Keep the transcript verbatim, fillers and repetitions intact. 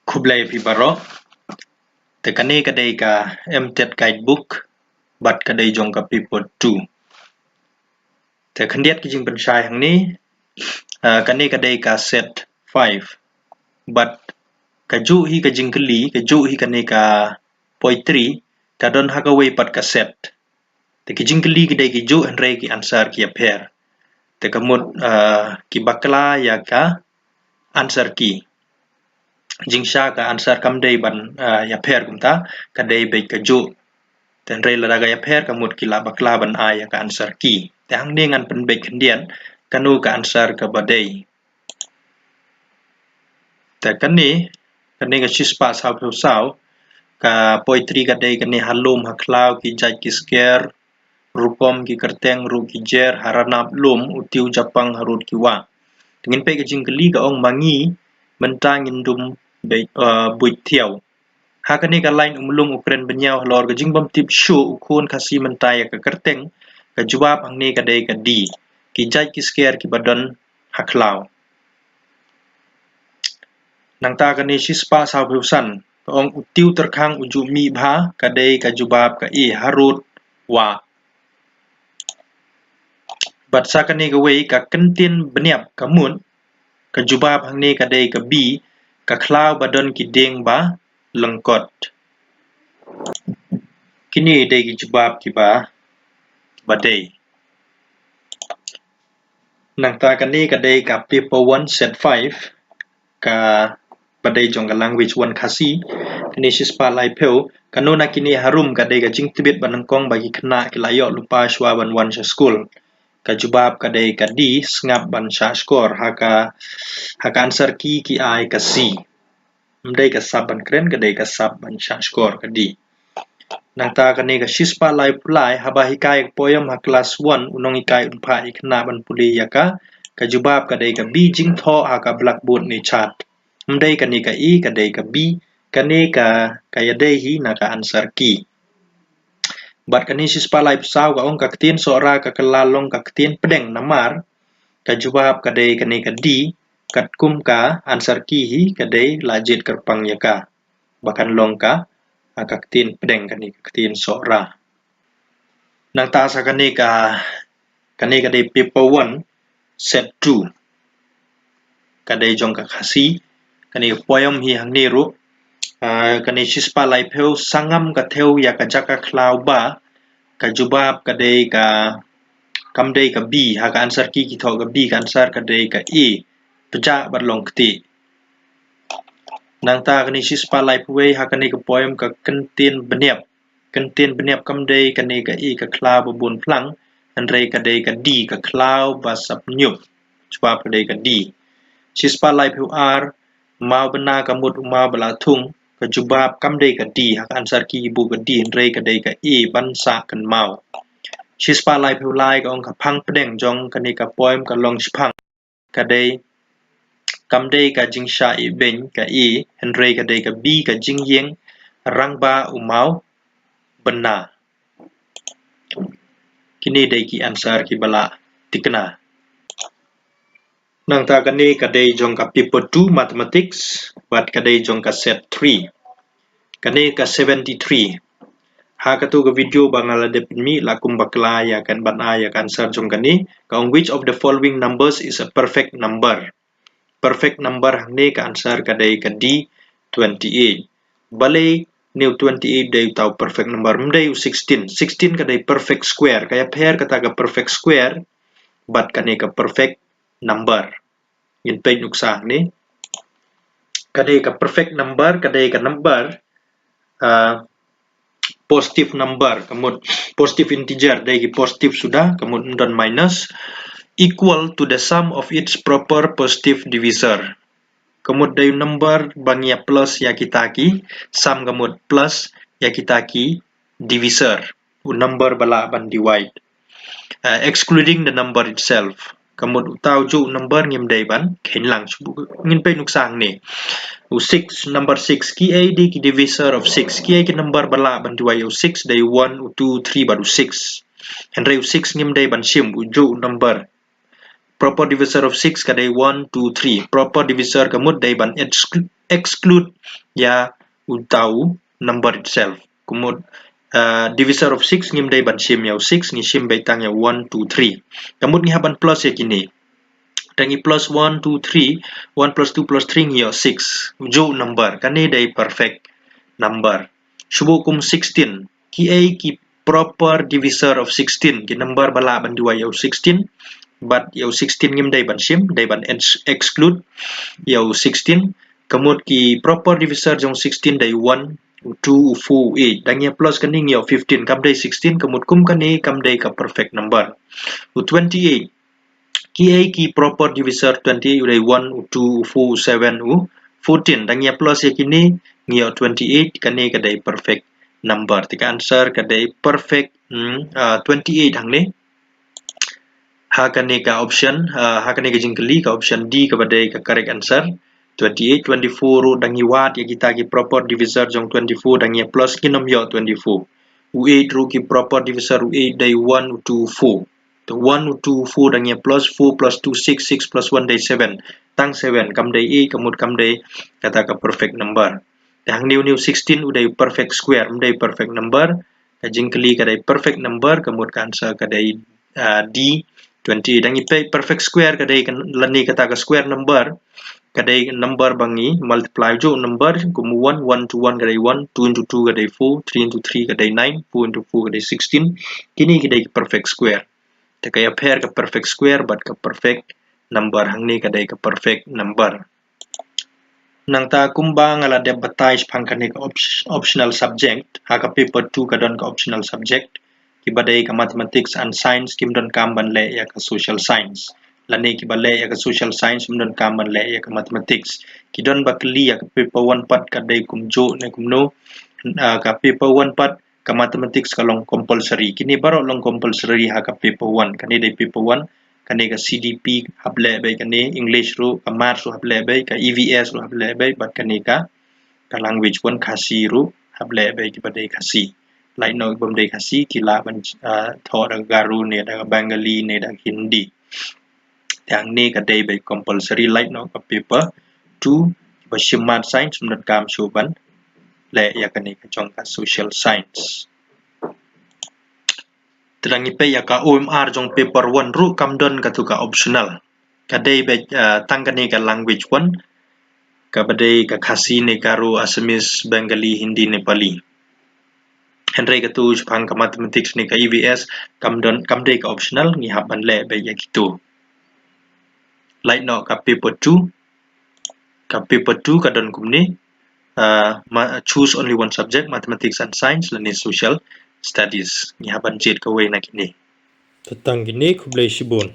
Khublei phi baroh. Te kane ka dei ka M TET guidebook bad ka dei jong ka paper two. Te khyndiat ki jingpynshai hangne, ah, kane ka dei ka set five. Bad kajuh hi ka jingkylli, kajuh hi kane ka poetry, ka don ha kawei pat ka set. Te ki jingkylli ki dei kijuh hynrei ki answer ki ïapher. Te ka mut, ah, ki bakla ïa ka answer key. Jingshisha ka answer kam dei ban, ah, ïapher kumta, ka dei beit kajuh. Te hynrei lada ka ïapher ka mut ki la bakla ban ai ïa ka answer key. Te hangne ngan pynbeit khyndiat kano ka answer kaba dei. Te kane, kane ka shispah sawphew saw, ka poetry ka dei kane: ha lum ha khlaw ki jait ki sker, rukom ki kyrteng ruh ki jer, ha ranab lum u tiew japang harud ki wah. Te ngin peit ka jingkylli, ka ong ma ngi mynta ngin dum beit, uh, buit thiaw. Ha kane ka lain u mlung u kren bynñiaw halor ka jingbym tip shuh u khun Khasi mynta ïa ka kyrteng, ka jubab hangne ka dei ka D. Ki jait ki sker kiba don ha khlaw. Nangta kane shispah sawphew san, ka ong u tiew tyrkhang u ju mih bha, ka dei ka jubab ka A, harud wah. Bad sa kane kawei, ka kyntien bniap, ka mut ka jubab hangne ka dei ka B, ka khlaw ba don ki dieng ba lyngkot. Kine dei ki jubab kiba, ba dei. Nangta kane ka dei ka paper one set five, kaba dei jong ka language one Khasi. Kane shispah laiphew, kano na kine harum ka dei ka jingtbit ba nyngkong ba ki khynnah ki la ïoh lypa shuwa ban wan sha skul. Ka jubab ka dei ka D, sngap ban shah shkor. Ha ka, ha ka answer key ki ai ka C. Ym dei ka sap ban kren, ka dei ka sap ban shah shkor, ka D. Nangta kane ka shispah laiphew lai, haba hikai ka poem ha klas one, u nonghikai un phah ïa ki khynnah ban pule ïa ka, ka jubab ka dei ka B, jingthoh ha ka blackboard ne chart. Ym dei kane ka A, ka dei ka B, kane ka, ka ïadei hi na ka answer key. Bad kane shispah laiphew saw, ka ong ka ktien Sohra ka kylla long ka ktien pdeng namar ka jubab ka dei kane ka D, katkum ka answer key hi ka dei la jied kyrpang ïa ka, ba kan long ka, ah, ka ktien pdeng kane ka ktien Sohra. Nangta sa kane ka, kane ka dei paper one set two, ka dei jong ka Khasi. Kane ka poem hi hangne ruh. Ah, kane shispah laiphew, sangam ka thew ïa ka jaka khlaw ba, ka jubab ka dei ka, kam dei ka B, ha ka answer key ki thoh ka B, ka answer ka dei ka A, pjah bad long ktieh. Nangta kane shispah laiphew wei, ha kane ka poem ka kyntien bniap. Kyntien bniap kam dei kane ka A, ka khlaw ba bun phlang, hynrei ka dei ka D, ka khlaw ba sap ñiup. Jubab ka dei ka D. Shispah laiphew ar, maw bynna ka mut u maw ba la thung, ka jubab kam dei ka D, ha ka answer key ki buh ka D, hynrei ka dei ka A, ban sah kynmaw. Shispah laiphew lai, ka ong ka phang pdeng jong kane ka poem ka long shiphang. Ka dei, kam dei ka jingshah ibeiñ ka A, hynrei ka dei ka B, ka jingïeng rangbah u maw bynna. Kine dei ki answer kiba la thikna. Nangta kane ka dei jong ka paper two mathematics, bad ka dei jong ka set three. Kane ka seventy-three. Ha katu ka video ba nga la dep pynmih, la kum bakla ïa kan ban ai ïa ka answer jong kane. Ka ong, which of the following numbers is a perfect number? Perfect number hangne ka answer ka dei ka D, twenty-eight. Balei ne u twenty-eight dei uta u perfect number, ym dei u sixteen? Sixteen ka dei perfect square, ka ïapher kata ka perfect square bad kane ka perfect number. Ngin peit nuksa hangne. Ka dei ka perfect number, ka dei ka number, ah, positive number, ka mut positive integer, dei ki positive suda, ka mut ym don minus, equal to the sum of its proper positive divisor. Ka mut dei u number ba ngi ïa plus ïa kita ki, sum ka mut plus ïa kita ki divisor, u number ba lah ban divide. Uh, excluding the number itself. Ka mut uta u juh u number ngim dei ban kheiñ lang shuh. Ngin peit nuksa hangne. U six, number six. Kiei dei ki divisor of six? Kiei ki number ba lah ban divide u six? Dei u one, u two, u three bad u six. Hynrei u six ngim dei ban shim, u juh u number. Proper divisor of six ka dei one, two, three. Proper divisor ka mut dei ban exclu-, exclude ïa uta u number itself. Ka mut, uh, divisor of six ngim dei ban shim ïa u six, ngi shim beit tang ïa u one, two, three. Ka mut ngi hap ban plus ïa kine. Da ngi plus one, two, three, one plus two plus three ngi ïoh six. Ju number, kane dei perfect number. Shu buh kum sixteen. Kiei ki proper divisor of sixteen? Ki number ba lah ban divide ïa u sixteen. Bad ïa u sixteen ngim dei ban shim, dei ban ex-, exclude ïa u sixteen. Ka mut ki proper divisor jong sixteen dei u one, u two, u four, u eight. Da ngi ïa plus kane ngi ïoh fifteen, kam dei sixteen, ka mut kum kane kam dei ka perfect number. U twenty-eight. Kiei ki proper divisor twenty-eight? U dei u one, u two, u four, u seven, u fourteen. Da ngi ïa plus ïa kine ngi ïoh twenty-eight, kane ka dei perfect number. Te ka answer ka dei perfect, hmm, uh, twenty-eight hangne. Ha kane ka option, uh, ha kane ka jingkylli, ka option D kaba dei ka correct answer. Twenty-eight, twenty-four ruh da ngi wad ïa kita ki proper divisor jong twenty-four, da ngi ïa plus ngin ym ïoh twenty-four. U eight ruh ki proper divisor u eight dei u one, u two, u four. Te u one, u two, u four da ngi ïa plus, four plus two six, six plus one dei seven. Tang seven, kam dei eight, ka mut kam dei kata ka perfect number. Te hangne une u sixteen u dei perfect square, ym dei perfect number. Ka jingkylli ka dei perfect number, ka mut ka answer ka dei, uh, D, twenty-eight. Da ngi peit perfect square ka dei ka, lane kata ka square number ka dei number ba ngi multiply ju number, kum one, one into one ka dei one, two into two ka dei four, three into three ka dei nine, four into four ka dei sixteen. Kine ki dei ki perfect square. Te ka ïapher ka perfect square bad ka perfect number, hangne ka dei ka perfect number. Nangta kumba nga la dep batai shaphang kane ka op-, optional subject, ha ka paper two ka don ka optional subject, kiba dei ka mathematics and science, kim donkam ban leh ïa ka social science. Lane kiba leh ïa ka social science ym donkam ban leh ïa ka mathematics. Ki don ba kylli ïa ka paper one pat ka dei kumjuh ne kumno. Ah, ka paper one pat ka mathematics ka long compulsory. Kine baroh long compulsory ha ka paper one. Kane dei paper one, kane ka C D P hap leh beit, kane English ruh, ka maths ruh hap leh beit, ka E V S ruh hap leh beit, bad kane ka, ka language one Khasi ruh hap leh beit, kiba dei Khasi. Lait noh kibym dei Khasi ki lah ban, ah, thoh da ka Garo ne da ka Bengali ne da ka Hindi. Te hangne ka dei beit compulsory, lait noh ka paper two, ba shim maths science ym donkam shuh ban leh ïa kane ka jong ka social science. Te da ngi peit ïa ka O M R jong paper one ruh kam don katu ka optional. Ka dei beit, ah, tang kane ka language one, kaba dei ka Khasi ne Garo, Assamese, Bengali, Hindi, Nepali. Hynrei katu shaphang ka mathematics ne ka E V S kam don, kam dei ka optional, ngi hap ban leh beit ïa kitu. Lait noh ka paper two, ka paper two ka don kumne, ah, ma-, choose only one subject, mathematics and science lane social studies. Ngi hap ban jied kawei na kine. Te tang kine, khublei shibun.